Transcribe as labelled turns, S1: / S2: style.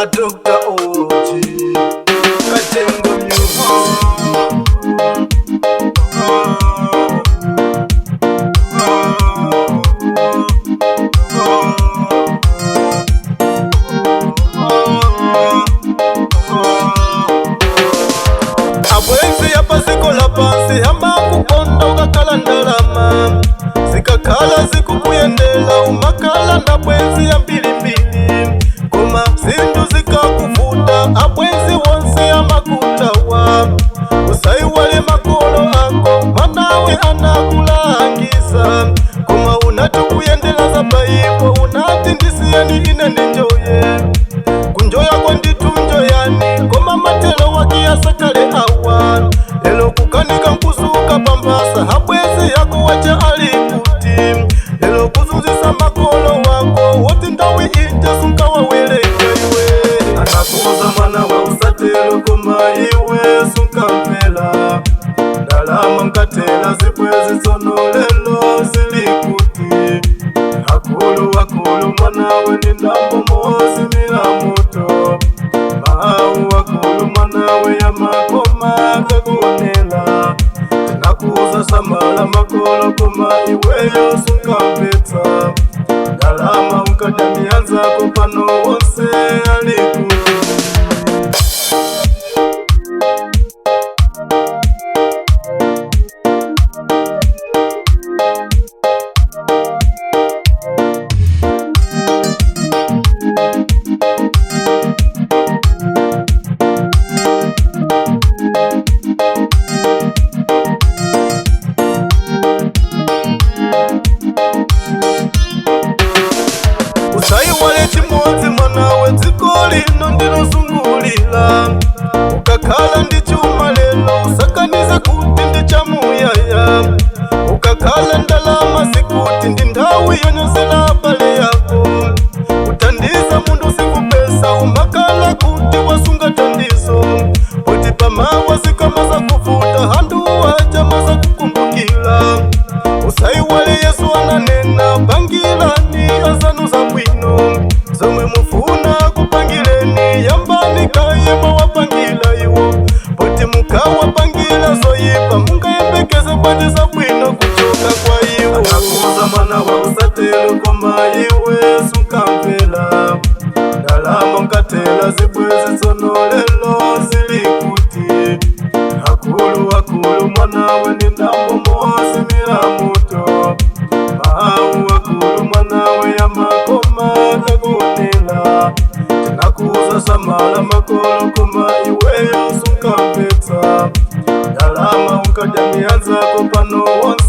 S1: A Dr. OG Katengo Music. Abwenzi yapaziko la pansi amakukonda ukakhala ndalama zikakhala zikukuyendela, umakhala ndabwenzi ya mbilimbili, koma zinthu zikakuvuta abwenzi wonse amakutawa. Usaiwale makolo ako, mwanawe anakulangiza, koma unati kuyendela za paipo, unati ndisiyeni ine ndinjoye kunjoya kwanditunjoyani, koma matelo wakiyasakale awa lelo kukanika nkuzuka pambasa. Habwezi yako wacha alikuti lelo kuzunzisa makolo wako woti ndawi inja sunkawawelenga iwe. Anakuuza mwana wa usatelo, koma iwe sunkamvela. Ndalama nkatela zibwezi tsono lelo zilikuti? Akulu akulu mwanawe ni ndambo mozimira moto. Mau akulu mwanawe ya makoma kakunela. Tinakuuza samala makolo, koma iweyo sunkamvetsa. Ndalama unkadamianzako pano wonse alikuti? Usaiwale chimodzi mwanawe, dziko lino ndilozungulira. Ukakhala ndi chuma lelo usakanize kuti ndi chamuyaya. Ukakhala ndalama sikuti ndi nthawi yonyozela abale yako. Kuthandiza munthu sikupesa, umakhala kuti wasunga thandizo kuti pamawa zikama zakuvuta handu waja mazakukumbukira. Usaiwale Yesu ananena, pangilani azanu zabwino zomwe mufuna kupangileni, yambani kaye mwawapangila iwo, poti mukawapangila zoyipa mungayembekeze bwanji zabwino kuchoka kwa iwo? Anakuuza mwana wa usatelo, koma iwe sunkamvela. Ndalama nkatela zibwezi tsono lelo zilikuti? Akulu akulu mwanawe ni ndambo mozimira moto. Mau akulu mwanawe ya makoma kakunela. Tinakuuza samala makolo, koma iweyo sunkamvetsa. Ndalama unkadamianzako pano wonse